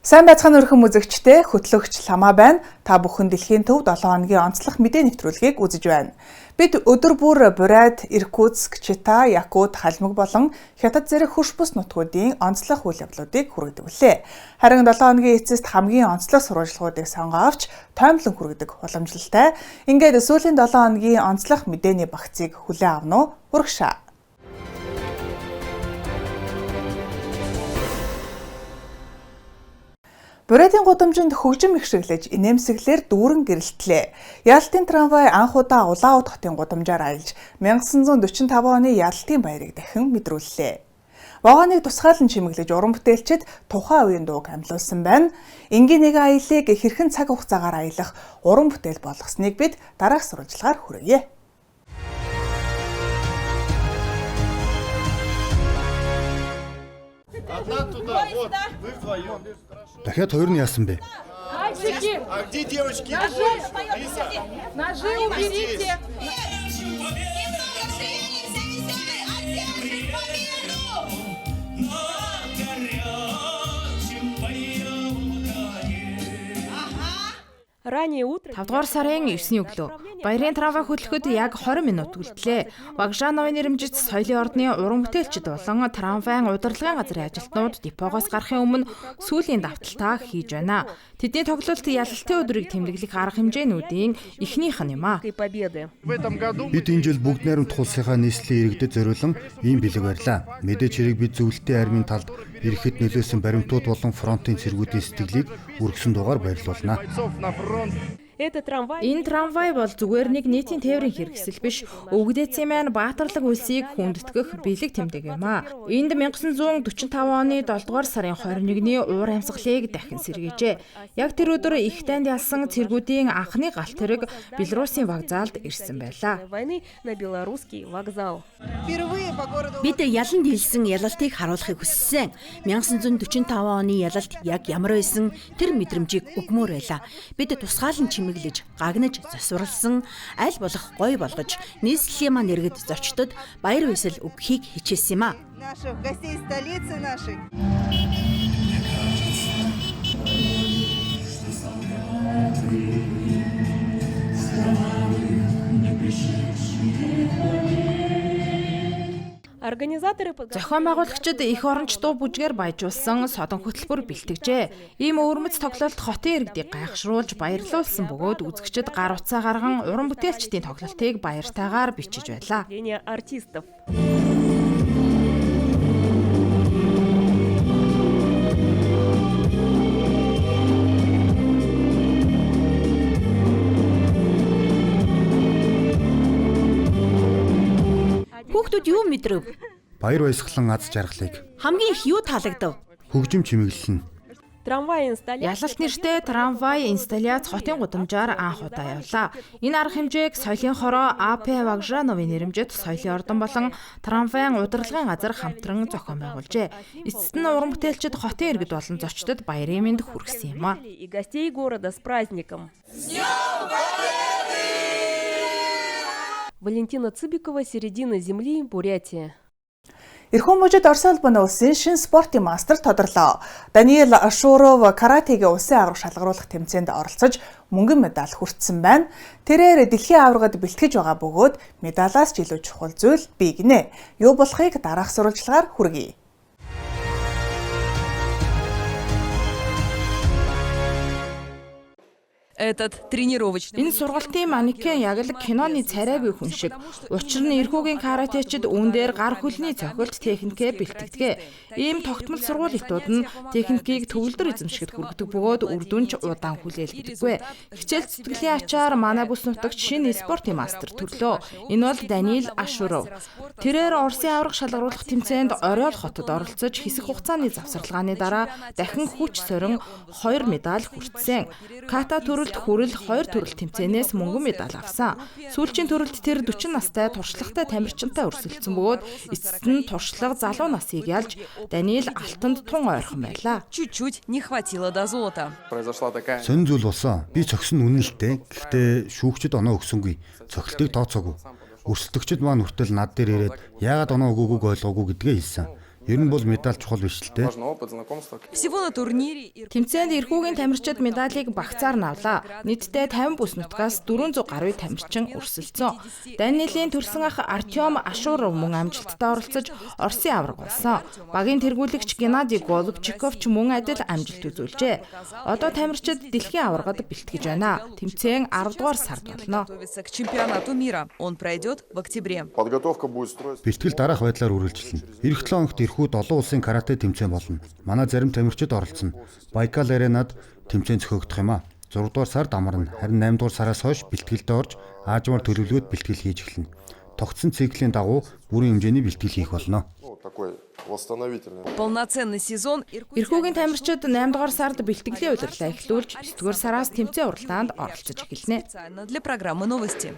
Сайн байцгаана өрхөн үзэгчдээ, хөтлөгч Ламаа байна. Та бүхэн дэлхийн төв 7 хоногийн онцлог мэдээ нэвтрүүлгийг үзэж байна. Бид өдөр бүр Бурайд, Иркутск, Чита, Якут, Халмаг болон Хятад зэрэг хөрш бус нутгуудын онцлог үйл явдлуудыг хүргэдэг үлээ. Харин 7 хоногийн эцэст хамгийн онцлог сурвалжлагуудыг сонгоо авч тоймлон хүргэдэг уламжлалтай. Ингээд сүүлийн 7 хоногийн онцлог мэдээний багцыг хүлээн авна уу? Урагшаа. Бурайдын гудамжинд хөгжим ихшиглэж, инээмсэглэр дүүрэн гэрэлтлээ. Ялалтын трамвай анх удаа Улаанууд хотын гудамжаар аялж 1945 оны ялалтын баярыг дахин мэдрүүллээ. Вагоныг тусгаалan чимэглэж уран бүтээлчид тухайн үеийн дууг амлуулсан байна. Энгийн нэгэн аяллыг хэрхэн цаг хугацаагаар аялах уран бүтээл болгосныг бид дараах сурвалжлагаар хүргье. Дахиад хоёр нь яасан бэ? Мальчики! А где девочки? Ножи! Ножи уберите! Ранее утром 5 дугаар сарын 9-ний өглөө. Баярын трамвай хөдлөхөд яг 20 минут үлдлээ. Вагжановын нэрэмжит соёлын ордны уран бүтээлчид болон трамвайн удирдлагын газрын ажилтнууд депогоос гарахын өмнө сүүлийн давталтаа хийж байна. Тэдний тоглолт ялалтын өдрийг тэмдэглэх арга хэмжээнүүдийн эхнийх нь юм аа. Бид энэ жил бүгд найрамдах улсынхаа нийслэлийн иргэдэд зориулан ийм бэлэг барьлаа. Мэдээж хэрэг бид зөвлөлтийн армийн талд ирэхэд нөлөөсөн баримтууд болон фронтын цэргүүдийн сэтгэлийг үргэсэн дуугаар баярлуулна. Энэ трамвай бол зүгээр нэг нийтийн тээврийн хэрэгсэл биш, өвгдээцийн маань баатарлаг үлсийг хүндэтгэх бэлэг тэмдэг юм аа. Энд 1945 оны 7 дугаар сарын 21-ний уур амьсгалыг дахин сэргээжээ. Яг тэр өдөр их дайнд ялсан цэргүүдийн анхны галт тэрэг Белорусын вокзалд ирсэн байлаа. Бид яланд хэлсэн ялалтыг харуулахыг хүссэн. 1945 оны ялалт яг ямар байсан тэр мэдрэмжийг өгмөр байлаа. Бид тусгаалan чимэглэж, гагнаж, засварласан, аль болох гоё болгож нийслэлийн маань иргэд зочдод баяр баясгал өгөхийг хичээсэн юм аа. Наших гостей столицы нашей. Зохион байгуулагчид эх оронч дуу бүжгээр баяжуулсан содон хөтөлбөр бэлтгэжээ. Ийм өвөрмөц тоглолт хотын иргэдийг гайхшруулж баярлуулсан бөгөөд үзэгчид гар утсаа гарган уран бүтээлчдийн тоглолтыг баяртайгаар бичиж байлаа. Хүүхдүүд юу мэдрэв? Баяр баясгалан аз жаргалыг. Хамгийн их юу таалагдав? Хөгжим чимэглэл нь. Ялалт нэртэй трамвай инсталляц хотын гудамжаар анх удаа явлаа. Энэ арга хэмжээг соёлын хороо АП Вагжановын нэрэмжит соёлын ордон болон трамвайн удирдлагын газар хамтран зохион байгуулжээ. Эцэст нь уран бүтээлчид хотын иргэд болон зочдод баярын мэнд хүргэсэн юм аа. Валентина Цыбикова, «Середина земли», Бурятия. Эрхүү мужид Орос улбаны улсын шин спортын мастер тодорлоо. Даниил Ашуров каратегийн улсын аварга шалгаруулах тэмцээнд оролцож мөнгөн медаль хүртсэн байна. Тэрээр дэлхийн аваргад бэлтгэж байгаа бөгөөд медалаас ч илүү чухал зүйл бий гинэ. Юу болохыг дараах сурвалжлагаар хүргэе. Этот тренировочный Энэ сургалтын манекен яг л киноны царайгүй хүн шиг. Учир нь эрхүүгийн каратечид үүн дээр гар хөлний цохилт техникээ бэлтгэдэг. Ийм тогтмол сургуулиудад нь техникийг төгөлдөр эзэмшихэд хүргэдэг бөгөөд үр дүн ч удаан хүлээлгдэггүй. Хичээл зүтгэлийн ачаар манай бүс нутагт шинэ спортын мастер төрлөө. Энэ бол Даниил Ашуров. Тэрээр Оросын аварга шалгаруулах тэмцээнд Орел хотод оролцож хэсэг хугацааны завсарлагын дараа дахин хүч сорин 2 медаль хүртсэн. Ката төрөлд хүрэл 2 төрөл тэмцээнээс мөнгөн медаль авсан. Сүүлчийн төрөлд тэр 40 настай туршлагатай тамирчинтай өрсөлдсөн бөгөөд эцэст нь туршлага залуу насыг ялж Даниил алтанд тун ойрхон байлаа. Чуть-чуть не хватило до золота. Сонин зүйл болсон. Би цогсон үнэн л дээ. Гэхдээ шүүгчид оноо өгсөнгүй. Цохилтыг тооцоогүй. Өрсөлдөгчид маань хүртэл над дээр ирээд яагаад оноо өгөөгүйг ойлгоогүй гэдгээ хэлсэн. Ер нь бол медаль чухал биш л дээ. Всего на турнире Тэмцээнд эрхүүгийн тамирчид медалийг багцаар нь авлаа. Нийтдээ 50 бүс нутгаас 400 гаруй тамирчин өрсөлдсөн. Данилийн төрсэн ах Артем Ашуров мөн амжилттай оролцож Оросын аварга болсон. Багийн тэргүүлэгч Геннадий Голубчиков ч мөн адил амжилт үзүүлжээ. Одоо тамирчид дэлхийн аваргад бэлтгэж байна. Тэмцээн 10 дугаар сард болно. готовится к чемпионату мира. Он пройдет в октябре. Подготовка будет строиться. Бэлтгэл дараах байдлаар үргэлжилнэ. Ирэх 7 хоногт эрхүүд олон улсын карате тэмцээн болно. Манай зарим тамирчид оролцоно. Байкал аренад тэмцээн зохиогдох юм а. 6 дугаар сард амарна. Харин 8 дугаар сараас хойш бэлтгэлд орж аажмаар төлөвлөгөөд бэлтгэл хийж эхэлнэ. Тогтсон циклийн дагуу бүрэн хэмжээний бэлтгэл хийх болно. Ну, такой восстановительный. Полноценный сезон Эрхүүгийн тамирчид 8 дугаар сард бэлтгэлийн улирлаа эхлүүлж 9 дугаар сараас тэмцээн уралдаанд оролцож эхэлнэ. специально для программы «Новости».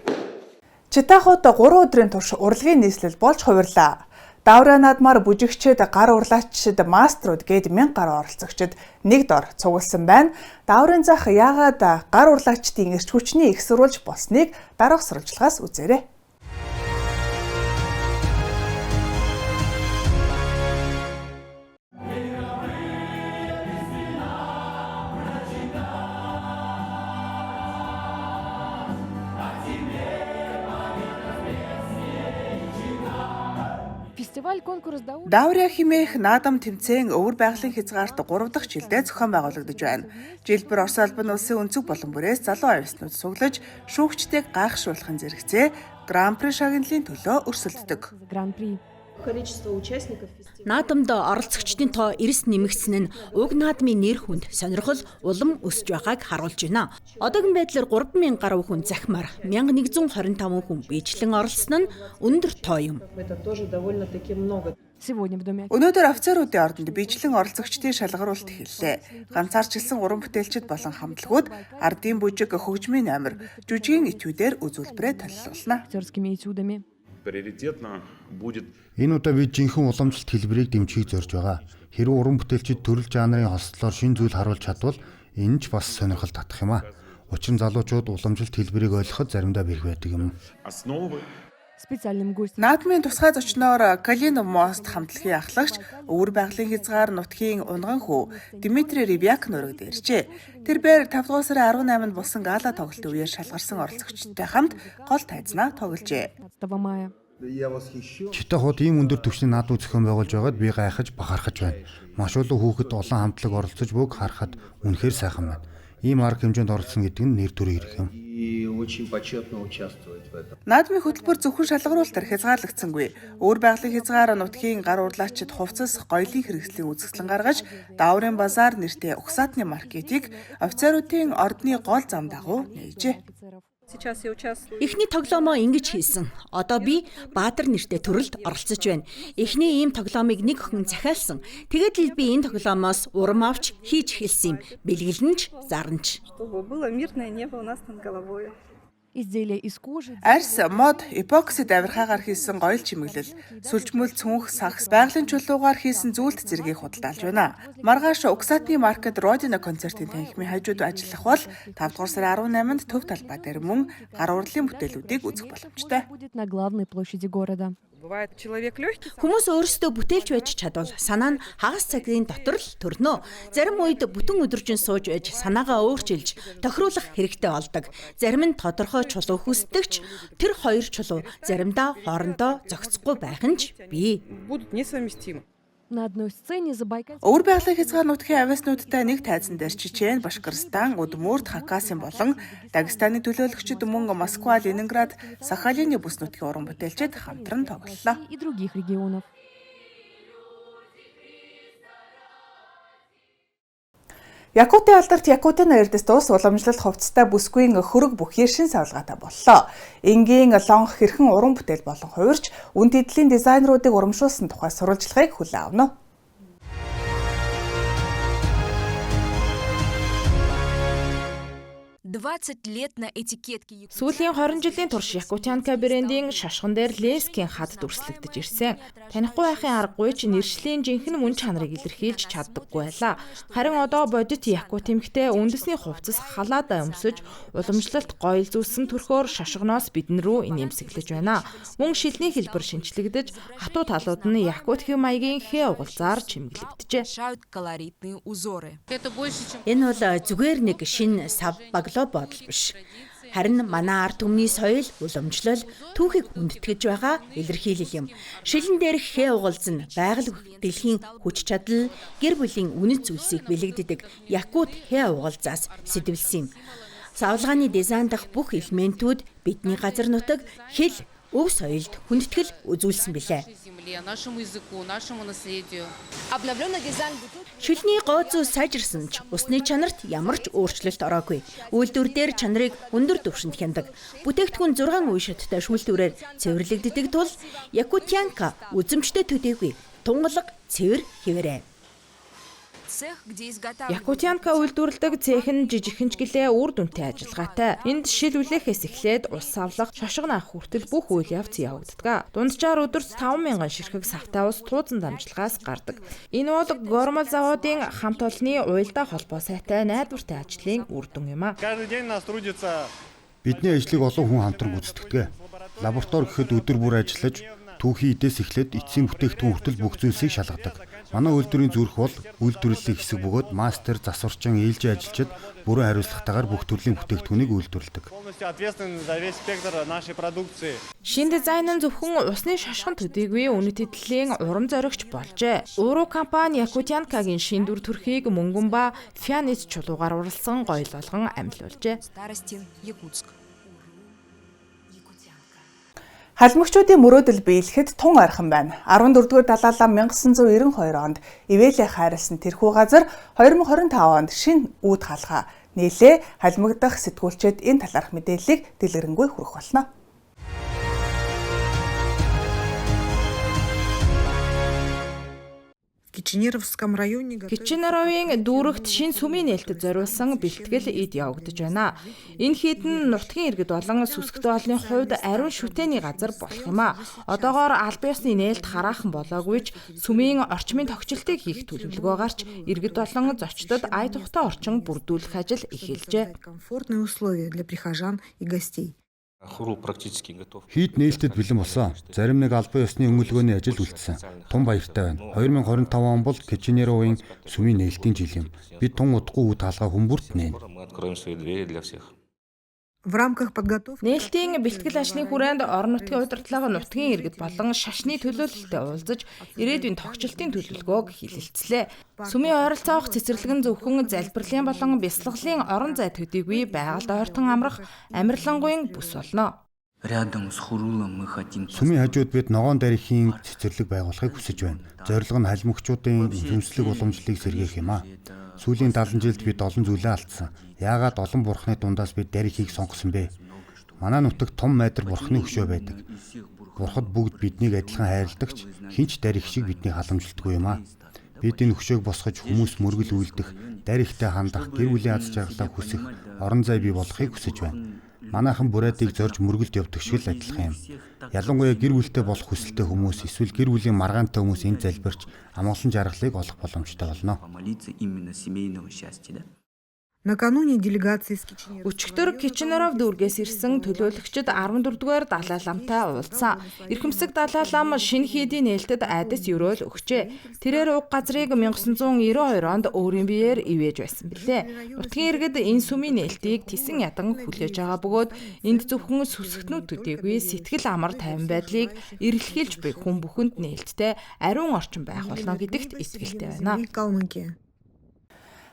Чита хот 3 өдрийн турш урлагийн нийслэл болж хувирлаа. Давраа наадмаар бүжигчид, гар урлаачид, маструуд гээд 1000 гаруй оролцогчид нэг дор цугласан байна. Даврын зах яагаад гар урлаачдын эрч хүчний их сурвалж болсныг дараах сурвалжлагаас үзээрэй. Фестиваль-конкурс Давря хэмээх наадам тэмцээн өвөр байгалийн хязгаарт 3 дахь жилдээ зохион байгуулагдаж байна. Жил бүр Орос улбан улсын өнцөг болон бүрээс залуу авьяаснууд цуглаж шүүгчдийг гайхшруулахын зэрэгцээ Гран-при шагналын төлөө өрсөлддөг. Гран-при. Наадамд оролцогчдын тоо эрс нэмэгдсэн нь уг наадмын нэр хүнд сонирхол улам өсөж байгааг харуулж байна. Одоогийн байдлаар 3000 гаруй хүн захимаар 1125 хүн биечлэн оролцсон нь өндөр тоо юм. Сегодня в Доме Өнөөдөр офицеруудын ордонд биечлэн оролцогчдын шалгаруулалт эхэллээ. Ганцаарчилсан уран бүтээлчид болон хамтлагууд ардын бүжиг, хөгжмийн номер, жүжигийн этюдээр үзүүлбэрээ толилуулна. актерскими этюдами. Приоритетно будет Энэ удаа бид жинхэнэ уламжлалт хэлбэрийг дэмжихийг зорж байгаа. Хэрвээ уран бүтээлчид төрөл жанрын хослолоор шинэ зүйл харуулж чадвал энэ ч бас сонирхол татах юм а. Учир нь залуучууд уламжлалт хэлбэрийг ойлгоход заримдаа бэрх байдаг юм. основы Специальным гостем Наадмын тусгай зочноор Калинов мост хамтлагийн ахлагч, өвөр байгалийн хязгаар нутгийн унган хүү Дмитрий Ревяк нөрөгд иржээ. Тэр бээр 5 дугаар сарын 18-нд болсон гала тоглолтын үеэр шалгарсан оролцогчдтой хамт гол тайзнаа тогложээ. 15 мая. Чита хот ийм өндөр түвшний наадмыг зохион байгуулж байгаад би гайхаж бахархаж байна. Маш олон хүүхэд олон хамтлаг оролцож бүг харахад үнэхээр сайхан байна. Ийм арга хэмжээнд оролцсон гэдэг нь нэр төрийн хэрэг юм. И очень почетно участвовать в этом. Наадмын хөтөлбөр зөвхөн шалгаруулалтаар хязгаарлагдсангүй. Өвөр байгалийн хязгаар нутгийн гар урлаачид хувцас, гоёлын хэрэгслийн үзэсгэлэн гаргаж, Даврын базар нэртэй угсаатны маркетийг офицеруудын ордны гол зам дагуу нээжээ. Офицеров. Сейчас я участвую. Эхний тоглоомоо ингэж хийсэн. Одоо би Баатар нэртэй төрөлд оролцож байна. Эхний ийм тоглоомыг нэг охин захиалсан. Тэгээд л би энэ тоглоомоос урам авч хийж эхэлсэн юм. Бэлгэлнэ ч зарна ч. Чтобы было мирное небо у нас над головой. Изделия из кожи. Арьс, мод, эпоксид авирхаагаар хийсэн гоёл чимэглэл, сүлжмөл, цүнх, сагс, байгалийн чулуугаар хийсэн зүйлт зэргийг худалдаалж байна. Маргааш Угсаатны маркет Родина концертын танхимын хажууд ажиллах бол 5 дугаар сарын 18-нд төв талбай дээр мөн гар урлалын бүтээлүүдийг үзэх боломжтой. Будет на главной площади города. Бывает человек легкий. Хүмүүс өөрсдөө бүтээлч байж чадвал санаа нь хагас цагийн дотор л төрнө. Зарим үед бүтэн өдөржин сууж байж санаагаа өөрчилж тохируулах хэрэгтэй болдог. Зарим нь тодорхой чулуу хүсдэг ч тэр хоёр чулуу заримдаа хоорондоо зохицохгүй байх нь ч бий. Будут несовместимы. На одной сцене Забайкальский Өвөр байгалийн хязгаар нутгийн авиаснуудтай нэг тайзан дээр Чечен, Башкирстан, Удмурт, Хакасын болон Дагестаны төлөөлөгчид мөн Москва, Ленинград, Сахалины бүс нутгийн уран бүтээлчид хамтран тоглолоо. и других регионов. Якутын алдарт Якутын эрдэс тус уламжлалт хувцастай бүсгүйн хөрөг бүхий шин савлгаатай боллоо. Энгийн лонх хэрхэн уран бүтээл болон хувирч үн тэдлийн дизайнеруудыг урамшуулсан тухай сурвалжлагыг хүлээн авна. 20 лет на этикетке. Сүүлийн 20 жилийн турш Якутянка брендийн шошгон дээр Ленскийн хад дүрслэгдэж ирсэн. Танихгүй байхын аргагүй ч нэршлийн жинхэнэ мөн чанарыг илэрхийлж чаддаггүй байлаа. Харин одоо бодит Якут эмэгтэй үндэсний хувцас халаадаа өмсөж уламжлалт гоёл зүүсэн төрхөөр шошгоноос бидэн рүү инээмсэглэж байна. Мөн шилний хэлбэр шинчлэгдэж, хатуу талууд нь Якут хэв маягийн хээ угалзаар чимэглэгдэжээ. Колоритные узоры. Энэ бол зүгээр нэг шинэ сав баглоо бодол биш. Харин манай ард түмний соёл, уламжлал, түүхийг хүндэтгэж байгаа илэрхийлэл юм. Шилэн дээрх хээ угалз нь байгаль дэлхийн хүч чадал, гэр бүлийн үнэт зүйлсийг бэлэгддэг Якут хээ угалзаас сэдэвлэсэн юм. Савлгааны дизайн дахь бүх элементүүд бидний газар нутаг, хэл, өв соёлд хүндэтгэл үзүүлсэн билээ. Шилний гоо зүй сайжирсан ч усны чанарт ямар ч өөрчлөлт ороогүй. Үйлдвэр дээр чанарыг өндөр түвшинд хяндаг. Бүтээгдэхүүн 6 үе шаттай шүүлтүүрээр цэвэрлэгддэг тул Якутянка үзэмжтэй төдийгүй тунгалаг цэвэр хэвээрээ. Якутянка үйлдвэрлэдэг цех нь жижигхэн ч гэлээ үр дүнтэй ажиллагаатай. Энд шил үлээхээс эхлээд ус савлах, шошгон авах хүртэл бүх үйл явц явагддаг. Дунджаар өдөрт 5000 ширхэг савтай ус туузан дамжлагаас гардаг. Энэ бол Гормол заводын хамт олонны уялдаа холбоо сайтай найдвартай ажлын үр дүн юм а. Бидний ажлыг олон хүн хамтран гүйцэтгэдэг. Лаборатори гэхэд өдөр бүр ажиллаж, түүхийн эдээс эхлээд эцсийн бүтээгдэхүүн хүртэл бүх зүйлсийг шалгадаг. Манай үйлдвэрийн зүрх бол үйлдвэрлэлийн хэсэг бөгөөд мастер, засварчин, ээлжийн ажилчид бүрэн хариуцлагатайгаар бүх төрлийн бүтээгдэхүүнийг үйлдвэрлэдэг. Шинэ дизайн нь зөвхөн усны шошгон төдийгүй үнэт эдлийн урам зоригч болжээ. Уруу компани Якутянкагийн шинэ дүр төрхийг мөнгөн ба фианит чулуугаар уралсан гоёл болгон амилуулжээ. Халмагчдын мөрөөдөл биелэхэд тун ойрхон байна. 14-р Далай лам 1992 онд ивэлээ хайрлсан тэрхүү газар 2025 онд шинэ үүд хаалга нээлээ. Халмаг дахь сэтгүүлчид энэ талаарх мэдээллийг дэлгэрэнгүй хүргэх болно. Киченеровын дүүрэгт шинэ сүмийн нээлтэд зориулсан бэлтгэл эд явагдаж байна. Энэ хийд нь нутгийн иргэд болон сүсэгтэй олны хувьд ариун шүтээний газар болох юм а. Одоогоор албан ёсны нээлт хараахан болоогүй ч сүмийн орчмын тогтчлтыг хийх төлөвлөгөө гарч иргэд болон зочдод ая тухтай орчин бүрдүүлэх ажил эхэлжээ. Хийд нээлтэд бэлэн болсон. Зарим нэг албан ёсны өмөлгөөний ажил үлдсэн. Тун баяртай байна. 2025 он бол Киченеровын сүмийн нээлтийн жил юм. Бид тун удахгүй үүд хаалгаа хүмүүрт нээнэ. Нээлтийн бэлтгэл ажлын хүрээнд орон нутгийн удирдлага нутгийн иргэд болон шашны төлөөлөлтөд уулзаж ирээдүйн тогтчлтын төлөвлөгөөг хилэлцлээ. Сүмийн ойролцоох цэцэрлэг нь зөвхөн залбирлын болон бясалгалын орон зай төдийгүй байгальд ойртон амрах амарлингуйн бүс болно. Сүмийн хажууд бид ногоон дарихийн цэцэрлэг байгуулахыг хүсэж байна. Зорилго нь халимгчуудын сүнслэг уламжлалыг сэргээх юм а. Сүүлийн 70 жилд бид олон зүйлээ алдсан. Яагаад олон бурхны дундаас бид дарихийг сонгосон бэ? Манай нутагт том майдар бурхны хөшөө байдаг. Бурхад бүгд биднийг адилхан хайрладаг ч хэн ч дарих шиг биднийг халамжилдаггүй юм а. Бид энэ хөшөөг босгож хүмүүс мөргөл үйлдэх, дарихтай хандах, гэр бүлийн аз жаргалаа хүсэх орон зай бий болохыг хүсэж байна. Манайхан бүрээдийг зорж мөргөлд явдаг шиг л адилхан юм. Ялангуяа гэр бүлтэй болох хүсэлтэй хүмүүс эсвэл гэр бүлийн маргаантай хүмүүс энд залбирч амгалан жаргалыг олох боломжтой болно. Өчигдөр Киченеров дүүргээс ирсэн төлөөлөгчид 14-р Далай ламтай уулзсан. Эрхэмсэг Далай лам шинэ хийдийн нээлтэд айдас ерөөл өгчээ. Тэрээр уг газрыг 1992 онд өөрийн биеэр ивэж байсан билээ. Нутгийн иргэд энэ сүмийн нээлтийг тесэн ядан хүлээж байгаа бөгөөд энд зөвхөн сүсгтнүүд төдийгүй сэтгэл амар тайван байдлыг эрэлхийлж буй хүн бүхэнд нээлттэй ариун орчин байх болно гэдэгт итгэлтэй байна.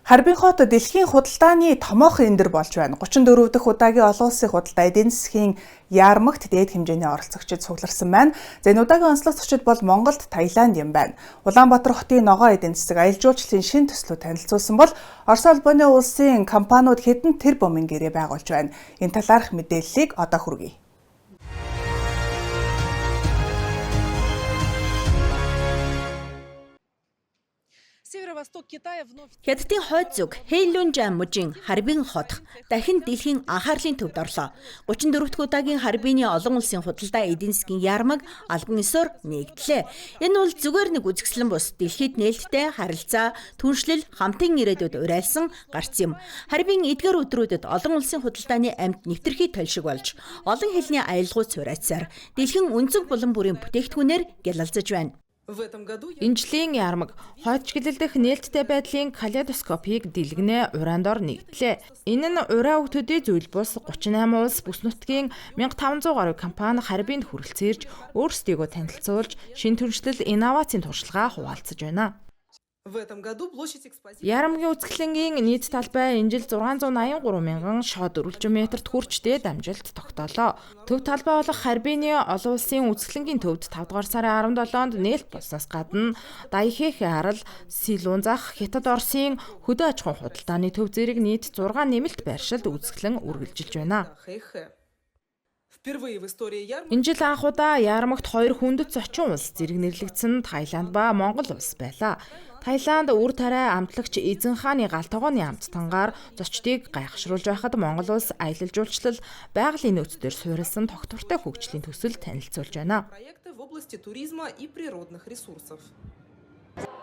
Харбин хот дэлхийн худалдааны томоохон эндэр болж байна. 34 дахь удаагийн олон улсын худалдаа эдийн засгийн яармагт дээд хэмжээний оролцогчид цугларсан байна. За энэ удаагийн онцлог зочид бол Монголд, Таиланд юм байна. Улаанбаатар хотын ногоон эдийн засаг аялал жуулчлалын шинэ төслүүд танилцуулсан бол Орос улбаны улсын компаниуд хэдэн тэрбумын гэрээ байгуулж байна. Энэ талаарх мэдээллийг одоо хүргэе. Северо-восток Китая вновь Хятадын хойд зүг Хэйлунжан мужийн Харбин хот дахин дэлхийн анхаарлын төвд орлоо. 34 дахь удаагийн Харбины олон улсын худалдаа эдийн засгийн ярмаг албан ёсоор нэгдлээ. Энэ бол зүгээр нэг үзэсгэлэн бус дэлхийд нээлттэй харилцаа, түншлэл, хамтын ирээдүйд урайлсан гарц юм. Харбин эдгээр өдрүүдэд олон улсын худалдааны амьд нэвтэрхий толь шиг болж олон хэлний аялгууд суурайцсаар дэлхийн өнцөг булан бүрийн бүтээгдэхүүнээр гялалзаж байна. В этом году Энэ жилийн ярмаг хойд чиглэл дэх нээлттэй байдлын калейдоскопыг дэлгэнэ ураан дор нэгдлээ. Энэ нь ураа өг төдий зүйл бус 38 улс бүс нутгийн 1500 гаруй компани Харбинд хүрэлцээрж өөрсдийгөө танилцуулж шинэ түншлэл инновацийн туршлагаа хуваалцаж байна. В этом году площадь экспозиции Ярамгийн үзэсгэлэнгийн нийт талбай энэ жил 683 мянган шоод дөрвөлжин метрт хүрчтэй дамжилт тогтоолоо. Төв талбай болох Харбины олон улсын үзэсгэлэнгийн төвд 5 дугаар сарын 17-нд нээлт болсноос гадна Дайхэхэ арал, Силуун зах, Хятад Оросын хөдөө аж ахуйн худалдааны төв зэрэг нийт 6 нэмэлт байршилд үзэсгэлэн үргэлжилж байна. Хэйхэ. Впервые в истории ярмарки Энэ жил анх удаа ярмагт хоёр хүндэт зочин улс зэрэг нэрлэгдсэн Таиланд ба Монгол улс байлаа. Таиланд үр тариа амтлагч Эзэн хааны гал тогооны амттангаар зочдыг гайхшруулж байхад Монгол улс аялал жуулчлал, байгалийн нөөц дээр суурилсан тогтвортой хөгжлийн төсөл танилцуулж байна. проекты в области туризма и природных ресурсов.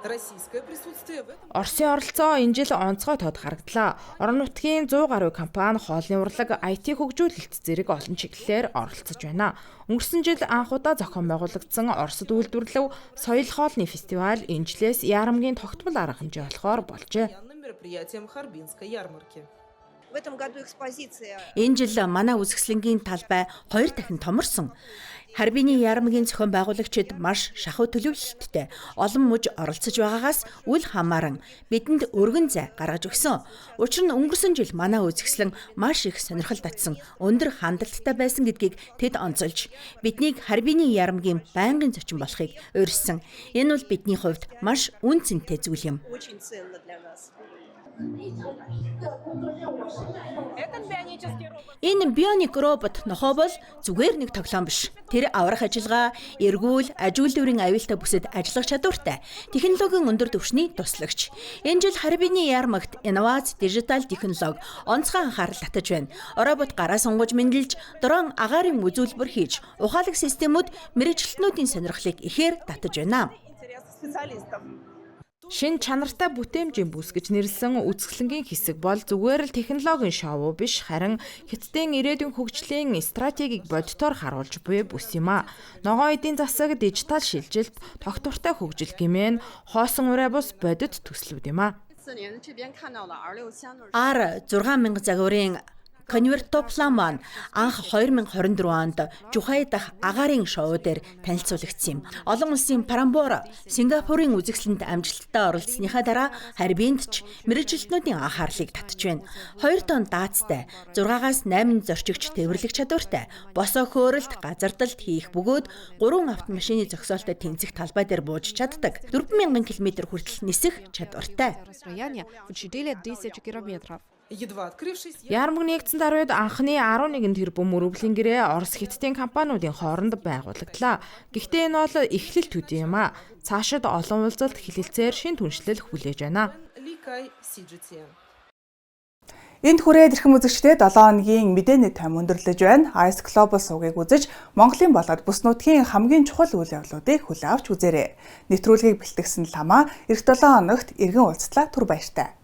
Российское присутствие в этом Оросын оролцоо энэ жил онцгой тод харагдлаа. Орон нутгийн 100 гаруй компани хоолны урлаг, IT хөгжүүлэлт зэрэг олон чиглэлээр оролцож байна. Өнгөрсөн жил анх удаа зохион байгуулагдсан Оросд үйлдвэрлэв соёл хоолны фестиваль энэ жилээс ярамгийн тогтмол арга хэмжээ болохоор болжээ. постоянным мероприятием Харбинской ярмарки. В этом году экспозиция Энэ жил манай үзэсгэлэнгийн талбай хоёр дахин томорсон. Харбины ярмагийн зохион байгуулагчид маш шахуу төлөвлөлттэй олон муж оролцож байгаагаас үл хамааран бидэнд өргөн зай гаргаж өгсөн. Учир нь өнгөрсөн жил манай үзэсгэлэн маш их сонирхол татсан, өндөр хандалттай байсан гэдгийг тэд онцолж биднийг Харбины ярмагийн байнгын зочин болохыг урьсан. Энэ бол бидний хувьд маш үнэ цэнтэй зүйл юм. очень ценно для нас. Этот бионический робот Энэ бионик робот нохой бол зүгээр нэг тоглоом биш. Тэр аврах ажиллагаа, эргүүл, ажиулдврийн аюултай бүсэд ажиллах чадвартай. Технологийн өндөр түвшний туслагч. Энэ жил Харбины ярмагт инновац, дижитал технологи онцгой анхаарал татаж байна. Робот гараа сунгаж мэндэлж, дрон агаарын үзүүлбэр хийж, ухаалаг системүүд мэргэжилтнүүдийн сонирхлыг ихээр татаж байна. Интерес специалистов. Шинэ чанартай бүтээмжийн бүс гэж нэрлэсэн үзэсгэлэнгийн хэсэг бол зүгээр л технологийн шоу биш харин Хятадын ирээдүйн хөгжлийн стратегийг бодитоор харуулж буй бүс юм а. Ногоон эдийн засаг, дижитал шилжилт, тогтвортой хөгжил гэмээн хоосон урай бус бодит төслүүд юм а. R 6000 загварын конвертоплан маань анх 2024 онд Жухай дахь агаарын шоу дээр танилцуулагдсан юм. Олон улсын Парамбор, Сингапурын үзэсгэлэнт амжилттай оролцсныхаа дараа Харбинд ч мэргэжилтнүүдийн анхаарлыг татж байна. 2 тонн даацтай, 6-аас 8 зорчигч тээвэрлэх чадвартай, босоо хөөрөлт, газардалт хийх бөгөөд 3 автомашины зогсоолтой тэнцэх талбай дээр бууж чаддаг. 4000 км хүртэл нисэх чадвартай. Расстояние в 4000 километров. Едва открывшись, Ярмаг нэгдсэн даруйд анхны 11 тэрбум өрөвлийн гэрээ Орос Хятадын компаниудын хооронд байгуулагдлаа. Гэхдээ энэ бол эхлэл төдий юм а. Цаашид олон уулзалт хэлэлцээр шинэ түншлэл хүлээж байна. Ликай CGTN. Энд хүрээд эрхэм үзэгчдээ 7 хоногийн мэдээний тайм өндөрлөж байна. Ice Global сувгийг үзэж Монголын болоод бүс нутгийн хамгийн чухал үйл явдлуудыг хүлээн авч үзээрэй. Нэвтрүүлгийг бэлтгэсэн Ламаа эх 7 хоногт эргэн уулзлаа, түр баяртай.